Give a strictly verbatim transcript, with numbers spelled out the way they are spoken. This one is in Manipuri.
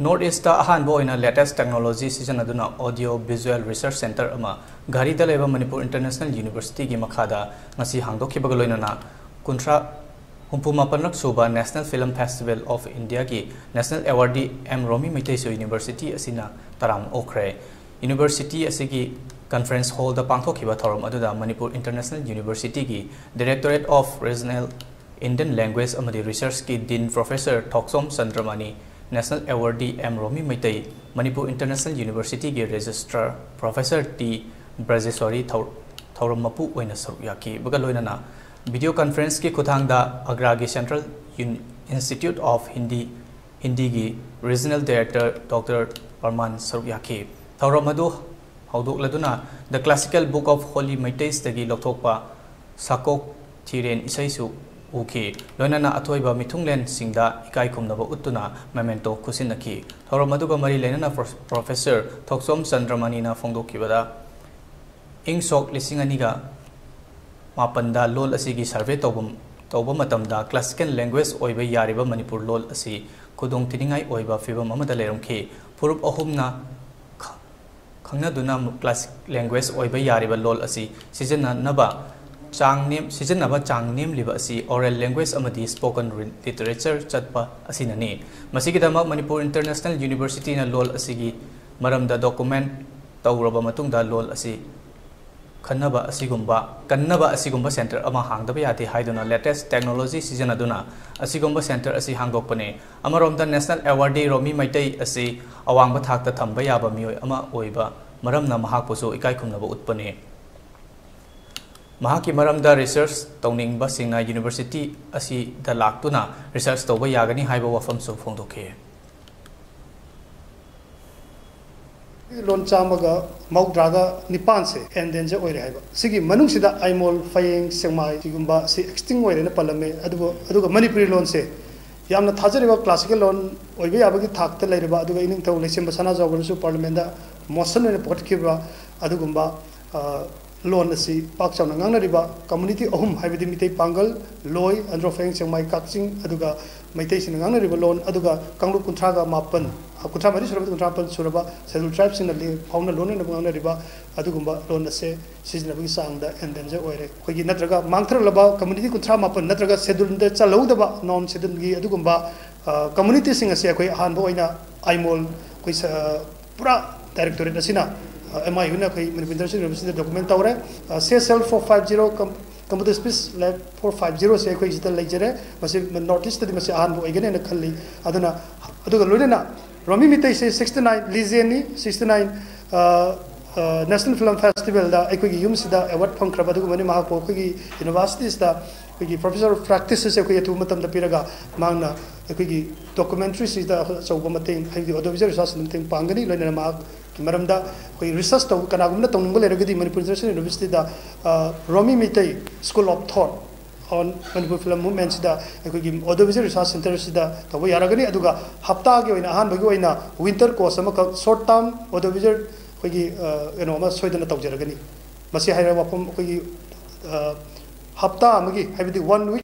North East ꯑꯍꯥꯟꯕ ꯑꯣꯏꯅ latest technology ꯁꯤꯖꯤꯟꯅꯗꯨꯅ Audio Visual Research Centre ꯑꯃ ꯘꯔꯤꯗ ꯂꯩꯕ ꯃꯅꯤꯄꯨꯔ International University ꯒꯤ ꯃꯈꯥꯗ ꯉꯁꯤ ꯍꯥꯡꯗꯣꯛꯈꯤꯕꯒ ꯂꯣꯏꯅꯅ ꯀꯨꯟꯊ꯭ꯔꯥ ꯍꯨꯝꯐꯨ ꯃꯥꯄꯟꯂꯛ ꯁꯨꯕ National Film Festival of India ꯒꯤ National Awardee ꯑꯦꯝ ꯔꯣꯃꯤ ꯃꯩꯇꯩꯁꯨ university ꯑꯁꯤꯅ ꯇꯔꯥꯝꯅ ꯑꯣꯛꯈ꯭ꯔꯦ꯫ University ꯑꯁꯤꯒꯤ conference hall ꯗ ꯄꯥꯡꯊꯣꯛꯈꯤꯕ ꯊꯧꯔꯝ ꯑꯗꯨꯗ ꯃꯅꯤꯄꯨꯔ International University ꯒꯤ Directorate of Regional Indian Language ꯑꯃꯗꯤ Research ꯀꯤ Dean Professor Thokchom Chandramani, National Awardee M Romi Meitei, Manipur International University ꯒꯤ Registrar Professor ꯇꯤ ꯕ꯭ꯔꯖꯦꯁ꯭ꯋꯔꯤ ꯊꯧ-, ꯊꯧꯔꯝ ꯃꯄꯨ ꯑꯣꯏꯅ ꯁꯔꯨꯛ ꯌꯥꯈꯤꯕꯒ ꯂꯣꯏꯅꯅ video conference ꯀꯤ ꯈꯨꯠꯊꯥꯡꯗ ꯑꯒ꯭ꯔꯥꯒꯤ Central Uni-, Institute of Hindi, ꯍꯤꯟꯗꯤꯒꯤ Regional Director Doctor ꯄꯔꯃꯥꯟ ꯁꯔꯨꯛ ꯌꯥꯈꯤ꯫ ꯊꯧꯔꯝ ꯑꯗꯨ ꯍꯧꯗꯣꯛꯂꯗꯨꯅ The Classical Book of Holy ꯃꯩꯇꯩꯁꯇꯒꯤ ꯂꯧꯊꯣꯛꯄ ꯁꯥꯀꯣꯛ ꯊꯤꯔꯦꯟ ꯏꯁꯩꯁꯨ ꯎꯈꯤ꯫ ꯂꯣꯏꯅꯅ ꯑꯊꯣꯏꯕ ꯃꯤꯊꯨꯡꯂꯦꯟꯁꯤꯡꯗ ꯏꯀꯥꯏ ꯈꯨꯝꯅꯕ ꯎꯠꯇꯨꯅ memento ꯈꯨꯠꯁꯤꯟꯅꯈꯤ꯫ ꯊꯧꯔꯝ ꯑꯗꯨꯒ ꯃꯔꯤ ꯂꯩꯅꯅ ꯄ꯭ꯔꯣ-, Professor ꯊꯣꯛꯆꯣꯝ ꯆꯟꯗ꯭ꯔꯃꯅꯤꯅ ꯐꯣꯡꯗꯣꯛꯈꯤꯕꯗ, ꯏꯪ ꯁꯣꯛ ꯂꯤꯁꯤꯡ ꯑꯅꯤꯒ ꯃꯥꯄꯟꯗ ꯂꯣꯜ ꯑꯁꯤꯒꯤ survey ꯇꯧꯕ, ꯇꯧꯕ ꯃꯇꯝꯗ classical language ꯑꯣꯏꯕ ꯌꯥꯔꯤꯕ ꯃꯅꯤꯄꯨꯔ ꯂꯣꯜ ꯑꯁꯤ ꯈꯨꯗꯣꯡ ꯊꯤꯅꯤꯡꯉꯥꯏ ꯑꯣꯏꯕ ꯐꯤꯕꯝ ꯑꯃꯗ ꯂꯩꯔꯝꯈꯤ꯫ ꯐꯨꯔꯨꯞ ꯑꯍꯨꯝꯅ ꯈ-, ꯈꯪꯅꯗꯨꯅ classic language ꯑꯣꯏꯕ ꯌꯥꯔꯤꯕ ꯂꯣꯜ ꯑꯁꯤ ꯁꯤꯖꯤꯟꯅꯅꯕ ꯆꯥꯡ ꯅꯦꯝ-, ꯁꯤꯖꯤꯟꯅꯕ ꯆꯥꯡ ꯅꯦꯝꯂꯤꯕ ꯑꯁꯤ oral language ꯑꯃꯗꯤ spoken re-, literature ꯆꯠꯄ ꯑꯁꯤꯅꯅꯤ꯫ ꯃꯁꯤꯒꯤꯗꯃꯛ ꯃꯅꯤꯄꯨꯔ International University ꯅ ꯂꯣꯜ ꯑꯁꯤꯒꯤ ꯃꯔꯝꯗ document ꯇꯧꯔꯕ ꯃꯇꯨꯡꯗ ꯂꯣꯜ ꯑꯁꯤ ꯈꯟꯅꯕ ꯑꯁꯤꯒꯨꯝꯕ, ꯀꯟꯅꯕ ꯑꯁꯤꯒꯨꯝꯕ centre ꯑꯃ ꯍꯥꯡꯗꯕ ꯌꯥꯗꯦ ꯍꯥꯏꯗꯨꯅ latest technology ꯁꯤꯖꯤꯟꯅꯗꯨꯅ ꯑꯁꯤꯒꯨꯝꯕ centre ꯑꯁꯤ ꯍꯥꯡꯗꯣꯛꯄꯅꯤ꯫ ꯑꯃꯔꯣꯝꯗ National Awardee ꯔꯣꯃꯤ ꯃꯩꯇꯩ ꯑꯁꯤ ꯑꯋꯥꯡꯕ ꯊꯥꯛꯇ ꯊꯝꯕ ꯌꯥꯕ ꯃꯤꯑꯣꯏ ꯑꯃ ꯑꯣꯏꯕ ꯃꯔꯝꯅ ꯃꯍꯥꯛꯄꯨꯁꯨ ꯏꯀꯥꯏ ꯈꯨꯝꯅꯕ ꯎꯠꯄꯅꯤ꯫ ꯃꯍꯥꯛꯀꯤ ꯃꯔꯝꯗ research ꯇꯧꯅꯤꯡꯕꯁꯤꯡꯅ university ꯑꯁꯤꯗ ꯂꯥꯛꯇꯨꯅ research ꯇꯧꯕ ꯌꯥꯒꯅꯤ ꯍꯥꯏꯕ ꯋꯥꯐꯝꯁꯨ ꯐꯣꯡꯗꯣꯛꯈꯤ꯫ ꯂꯣꯟ ꯆꯥꯝꯃꯒ ꯃꯧꯗ꯭ꯔꯥꯒ ꯅꯤꯄꯥꯟꯁꯦ endanger ꯑꯣꯏꯔꯦ ꯍꯥꯏꯕ꯫ ꯁꯤꯒꯤ ꯃꯅꯨꯡꯁꯤꯗ ꯑꯥꯏꯃꯣꯜ, ꯐꯌꯦꯡ, ꯁꯦꯛꯃꯥꯏ ꯁꯤꯒꯨꯝꯕ ꯁꯤ extinct ꯑꯣꯏꯔꯦꯅ ꯄꯜꯂꯝꯃꯦ꯫ ꯑꯗꯨꯕꯨ, ꯑꯗꯨꯒ ꯃꯅꯤꯄꯨꯔꯤ ꯂꯣꯟꯁꯦ ꯌꯥꯝꯅ ꯊꯥꯖꯔꯤꯕ classical ꯂꯣꯟ ꯑꯣꯏꯕ ꯌꯥꯕꯒꯤ ꯊꯥꯛꯇ ꯂꯩꯔꯕ, ꯑꯗꯨꯒ ꯏꯅꯤꯡꯊꯧ ꯂꯩꯁꯦꯝꯕ ꯁꯅꯥꯖꯥꯎꯕꯅꯁꯨ parliament ꯗ motion ꯑꯣꯏꯅ ꯄꯨꯈꯠꯈꯤꯕ ꯑꯗꯨꯒꯨꯝꯕ, ꯑ, ꯂꯣꯟ ꯑꯁꯤ ꯄꯥꯛ ꯆꯥꯎꯅ ꯉꯥꯡꯅꯔꯤꯕ community ꯑꯍꯨꯝ, ꯍꯥꯏꯕꯗꯤ ꯃꯤꯇꯩ ꯄꯥꯡꯒꯜ, ꯂꯣꯏ, ꯑꯟꯗ꯭ꯔꯣ, ꯐꯌꯦꯡ, ꯁꯦꯛꯃꯥꯏ, ꯀꯛꯆꯤꯡ, ꯑꯗꯨꯒ ꯃꯩꯇꯩꯁꯤꯡꯅ ꯉꯥꯡꯅꯔꯤꯕ ꯂꯣꯟ, ꯑꯗꯨꯒ ꯀꯥꯡꯂꯨꯞ ꯀꯨꯟꯊ꯭ꯔꯥꯒ ꯃꯥꯄꯟ, ꯀꯨꯟꯊ꯭ꯔꯥ ꯃꯔꯤ ꯁꯨꯔꯕ, ꯀꯨꯟꯊ꯭ꯔꯥ ꯃꯥꯄꯟ ꯁꯨꯔꯕ Scheduled Tribesꯁꯤꯡꯅ ꯂꯤ-, ꯐꯥꯎꯅ ꯂꯣꯟꯅꯅꯕ ꯉꯥꯡꯅꯔꯤꯕ ꯑꯗꯨꯒꯨꯝꯕ ꯂꯣꯟ ꯑꯁꯦ ꯁꯤꯖꯤꯟꯅꯕꯒꯤ ꯆꯥꯡꯗ endanger ꯑꯣꯏꯔꯦ꯫ ꯑꯩꯈꯣꯏꯒꯤ ꯅꯠꯇ꯭ꯔꯒ ꯃꯥꯡꯊꯔꯛꯂꯕ community ꯀꯨꯟꯊ꯭ꯔꯥ ꯃꯥꯄꯟ ꯅꯠꯇ꯭ꯔꯒ Scheduledꯗ ꯆꯜꯍꯧꯗꯕ non Scheduledꯒꯤ ꯑꯗꯨꯒꯨꯝꯕ, ꯑ, communityꯁꯤꯡ ꯑꯁꯦ ꯑꯩꯈꯣꯏ ꯑꯍꯥꯟꯕ ꯑꯣꯏꯅ ꯑꯥꯏꯃꯣꯜ, ꯑꯩꯈꯣꯏ ꯁ-, ꯑ, ꯄꯨꯔꯥ directorate ꯑꯁꯤꯅ, ꯑ, MIUꯅ ꯑꯩꯈꯣꯏ ꯃꯅꯤꯄꯨꯔ International Universityꯗ document ꯇꯧꯔꯦ꯫ ꯑ, CSL four five zero com-, Computer Speech Lab four five zeroꯁꯦ ꯑꯩꯈꯣꯏ ꯁꯤꯗ ꯂꯩꯖꯔꯦ꯫ ꯃꯁꯤ North Eastꯇꯗꯤ ꯃꯁꯤ ꯑꯍꯥꯟꯕ ꯑꯣꯏꯒꯅꯤ ꯍꯥꯏꯅ ꯈꯜꯂꯤ꯫ ꯑꯗꯨꯅ, ꯑꯗꯨꯒ ꯂꯣꯏꯅꯅ ꯔꯣꯃꯤ ꯃꯤꯇꯩꯁꯦ sixty nine, ꯂꯤꯖꯦꯟꯅꯤ, sixty nine, ꯑ, ꯑ, National Film Festivalꯗ ꯑꯩꯈꯣꯏꯒꯤ ꯌꯨꯝꯁꯤꯗ award ꯐꯪꯈ꯭ꯔꯕ ꯑꯗꯨꯒꯨꯝꯕꯅꯤ꯫ ꯃꯍꯥꯛꯄꯨ ꯑꯩꯈꯣꯏꯒꯤ universitiesꯇ ꯑꯩꯈꯣꯏꯒꯤ Professor of Practices ꯑꯩꯈꯣꯏ ꯑꯊꯨꯕ ꯃꯇꯝꯗ ꯄꯤꯔꯒ ꯃꯍꯥꯛꯅ ꯑꯩꯈꯣꯏꯒꯤ documentaryꯁꯤꯗ ꯑꯆꯧꯕ ꯃꯇꯦꯡ, ꯍꯥꯏꯕꯗꯤ audiovisual researchꯇ ꯃꯇꯦꯡ ꯄꯥꯡꯒꯅꯤ꯫ ꯂꯣꯏꯅꯅ ꯃꯍꯥꯛꯀꯤ ꯃꯔꯝꯗ ꯑꯩꯈꯣꯏ research ꯇꯧꯕ ꯀꯅꯥꯒꯨꯝꯕꯅ ꯇꯧꯅꯤꯡꯕ ꯂꯩꯔꯒꯗꯤ Manipur International Universityꯗ, ꯑ, ꯔꯣꯃꯤ Meitei School of Thought on Manipur Film Movementꯁꯤꯗ ꯑꯩꯈꯣꯏꯒꯤ Audiovisual Research Centreꯁꯤꯗ ꯇꯧꯕ ꯌꯥꯔꯒꯅꯤ꯫ ꯑꯗꯨꯒ ꯍꯞꯇꯥꯒꯤ ꯑꯣꯏꯅ ꯑꯍꯥꯟꯕꯒꯤ ꯑꯣꯏꯅ winter course ꯑꯃꯈꯛ short term audiovisual ꯑꯩꯈꯣꯏꯒꯤ, ꯑ, ꯀꯩꯅꯣ ꯑꯃ ꯁꯣꯏꯗꯅ ꯇꯧꯖꯔꯒꯅꯤ꯫ ꯃꯁꯤ ꯍꯥꯏꯔꯤꯕ ꯋꯥꯐꯝ ꯑꯩꯈꯣꯏꯒꯤ, ꯑ, ꯍꯞꯇꯥ ꯑꯃꯒꯤ, ꯍꯥꯏꯕꯗꯤ one week